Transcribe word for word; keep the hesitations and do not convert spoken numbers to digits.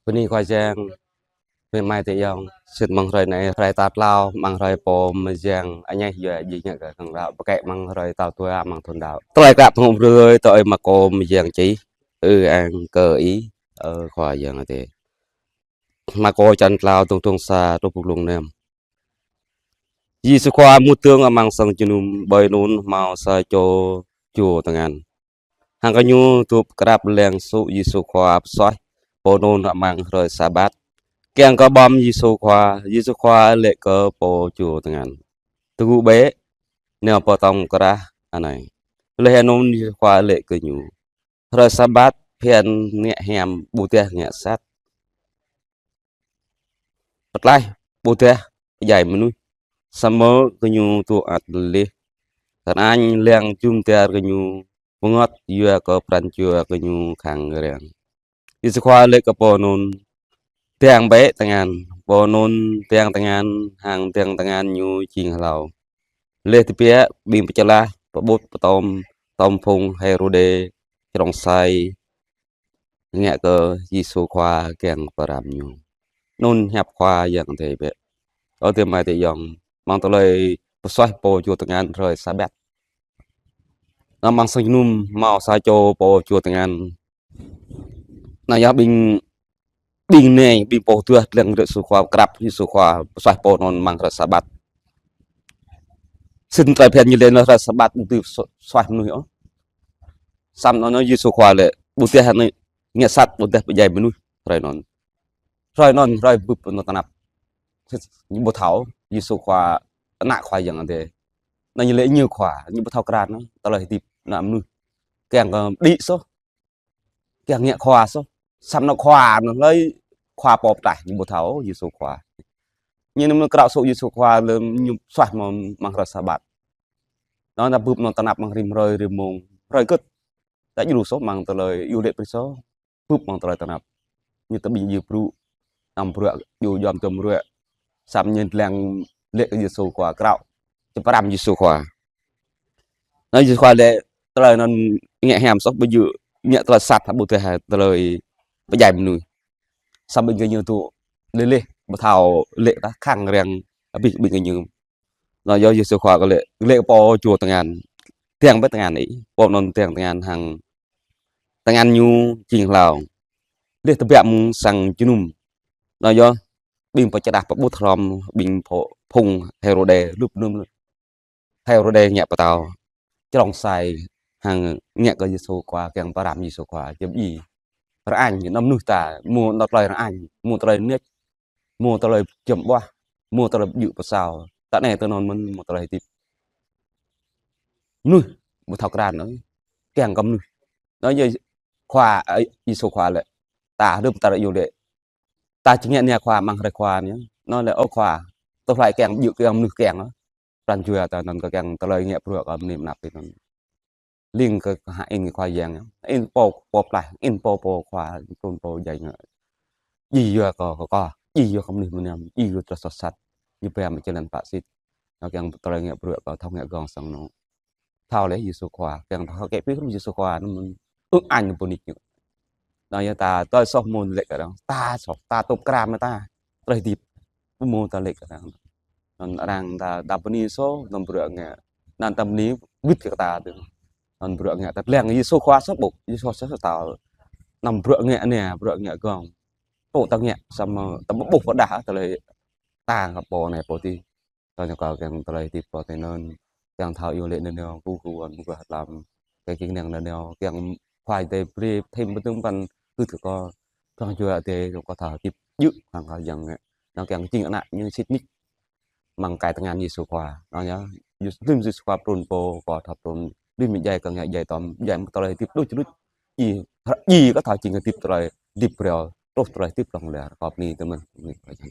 Bơni Khua Yang, mĕt wa adơi ayŏng, sĭt mơ̆ng hrơi anai, hrơi tal klâo, mơ̆ng hrơi pô mơyang añeh yua jing ngă kơ khăng đaŏ, pơkĕ mơ̆ng hrơi tal dua, mơ̆ng thun đaŏ. Tơlơi klă phung brơi tui Markô mơyang čih, ư ang kơ Ih, ơ Khua Yang Adai. Markô čăn klâo, tơ̆ng tơ̆ng sa truh pơ glông năm. Yêsu Khua mŭt dơ̆ng amăng sang jơnum, ƀơi anŭn hmâo sa čô čô tơngan. Hăng gơñu dŏ pơkrăp lăng sŭ Yêsu Khua pơsuaih pô anŭn amăng hrơi Sabat. Kiăng kơ ƀơ̆ng Yêsu Khua, Yêsu Khua laĭ kơ pô čô tơngan: Tơgŭ bĕ, nao pơ tŏng krah anai. Laih anŭn Yêsu Khua laĭ kơ gơñu: Hrơi Sabat phiăn ngă hiam ƀôdah ngă sat, pơtlaih ƀôdah pơdjai mơnuih? Samơ̆ gơñu dŏ ăt laih. Tơngan lăng jum dar gơñu, bơngơ̆t yua kơ pran jua gơñu khăng răng. Yêsu Khua laĭ kơ pô anŭn: Dăng bĕ tơngan. Pô anŭn dăng tơngan, hăng dăng tơngan ñu jing hlâo. Laih tơbiă, ƀing pơčơlah pơƀut pơtŏm, tŏm phung Hêrôđê, črông sai, ngă kơ Yêsu Khua kiăng pơrăm ñu. Anŭn hiăp Khua Yang Adai bĕ. Ơ adơi amai adơi ayŏng, mơ̆ng tơlơi pơsuaih pô čô tơngan hrơi Sabat. Anŭn amăng sang jơnum hmâo sa čô pô čô tơngan. Anŭn yơh ƀing, ƀing anai, ƀing pô tuah lăng rơ̆ Yêsu Khua, krăp Yêsu Khua pơsuaih pô anŭn amăng hrơi Sabat. Sĭt tơlơi phiăn ñu laĭ hrơi Sabat ƀu dưi pơsuaih mơnuih ôh. Samơ̆ anŭn Yêsu Khua laĭ ƀôdah ngă sat, ƀôdah pơdjai mơnuih hrơi anŭn. Hrơi anŭn hrơi bưp anŭn tơnap. Ñu ƀu thâo Yêsu Khua, Ană Khua Yang Adai. Anŭn ñu laĭ ñu Khua, ñu ƀu thâo krăn ôh tơlơi hơdip ană mơnuih. Kiăng kơ đĭ soh, kiăng ngă khua soh. Samơ̆ anŭn khua anŭn hlơi, khua pô pơtlaih, ñu ƀu thâo Yêsu Khua. Ñu anŭn mơ̆ krăp sŭ Yêsu Khua lơ̆m ñu pơsuaih mơ̆ng, mơ̆ng hrơi Sabat. Anŭn ta bưp anŭn tơnap mơ̆ng rĭm hrơi rĭm mông, hrơi gơ̆t. Ta djru soh mơ̆ng tơlơi iâu laĭ prĭ soh. Bưp mơ̆ng tơlơi tơnap. Ñu tơ ƀing djru brŭ, năm bruă, djru djom tơm bruă. Samơ̆ ñu lăng laĭ kơ Yêsu Khua, krăp, či pơrăm Yêsu Khua. Anŭn Yêsu Khua laĭ tơlơi anŭn ngă hiam soh, ƀu djơ̆ ngă tơlơi sat, ƀôdah tơlơi pơdjai mơnuih. Samơ̆ ƀing gơñu dŏ laih laih, ƀu thâo laĭ tah, khăng răng abih ƀing gơñu. Anŭn yơh Yêsu Khua kơ laĭ, laĭ pô čô tơngan: Dăng bĕ tơngan ih. Pô anŭn dăng tơngan hăng tơngan ñu jing hlâo. Laih tơbiă mơ̆ng sang jơnum. Anŭn yơh ƀing pơčơlah pơƀut hrŏm ƀing phung, phung Hêrôđê, lŭp anŭn Hêrôđê ngă pơtao, črông sai, hăng ngă kơ Yêsu Khua, kiăng pơrăm Yêsu Khua, jăm i. Rơañ, anăm mơnuih ta, mơ̆ anŭn tơlơi rơañ, mơ̆ tơlơi nĕč, mơ̆ tơlơi jăm ƀuah, mơ̆ tơlơi djơ̆ pơsao. Tơ anai tơ anŭn mơ̆n, mơ̆ tơlơi hơdip. Mơnuih ƀu thâo krăn ôh, kiăng kơ mơnuih. Anŭn yơh Khua, ơ, Yêsu Khua laĭ, ta hơdôm ta ră iâu laĭ, ta či ngă anai Khua, mơ̆ng hrơi Khua anai. Anŭn laĭ, ơ Khua, tơlơi kiăng djơ̆ kiăng mơnuih kiăng ôh. Pran jua ta anŭn kơ kiăng tơlơi ngă bruă kơ mơnuih mơnăp tui anŭn. Lăng kơ hăng in Khua Yang, in pô, pô pơtlaih, in pô, pô Khua, trŭn pô djai ngă. Djai yua kơ, kơ, kơ, djai yua kơ mơnuih mơnam, djai yua tơlơi soh sat. Ñu pơhiăp mă čơlan pă sĭt. Anŭn kiăng tơlơi ngă bruă kơ thâo ngă gơ̆ng sang anŭn. Thâo laih Yêsu Khua, kiăng thâo kĕ pih Yêsu Khua, anŭn mơ̆n ư añ pơnik ñu. Anŭn yơh ta, tơlơi soh mơ̆n laĭ kơ arăng, ta soh, ta tŭp krăn mơ̆ ta, tơlơi hơdip, pơmơ̆ ta laĭ kơ arăng. Anŭn arăng ta, ta bơni soh, anŭn bruă ngă, anŭn ta bơni wĭt kơ ta tui. Anŭn bruă ngă, ta lăng Yêsu Khua soh ƀô̆, Yêsu Khua soh ta. Anŭn bruă ngă anai, bruă ngă gơ̆ng. Tŭ ta ngă, samơ̆ ta ƀu ƀuh pơdah, tơlơi ta ngă pô anai pô adih. Tơl ñu kơ kiăng tơlơi hơdip pô tui anŭn, kiăng thâo iâu laĭ nanao, kơ kơ wăn mơguah tlam, kơ kiăng năng nanao, kiăng Khua Adai brơi thêm pơtơm păn kưt kơ kơ, kiăng jua Adai, kơ thâo hơdip djơ̆ hăng kơ Yang ngă. Anŭn kiăng jing ană ñu sĭt nik, mơ̆ng kai tơngan Yêsu Khua. Anŭn yơh, Yêsu, lơ̆m Yêsu Khua trŭn pô, kơ thâo trŭn, lơ̆m djai kơ ngă djai tơm, djai mơ̆ tơlơi hơdip đôč đôč. Ih, ih kơ thâo jing hơdip tơlơi hơdip brơi, truh tơlơi hơdip hlŏng lar, kơ bơni tơmăn, bơni kơ Yang.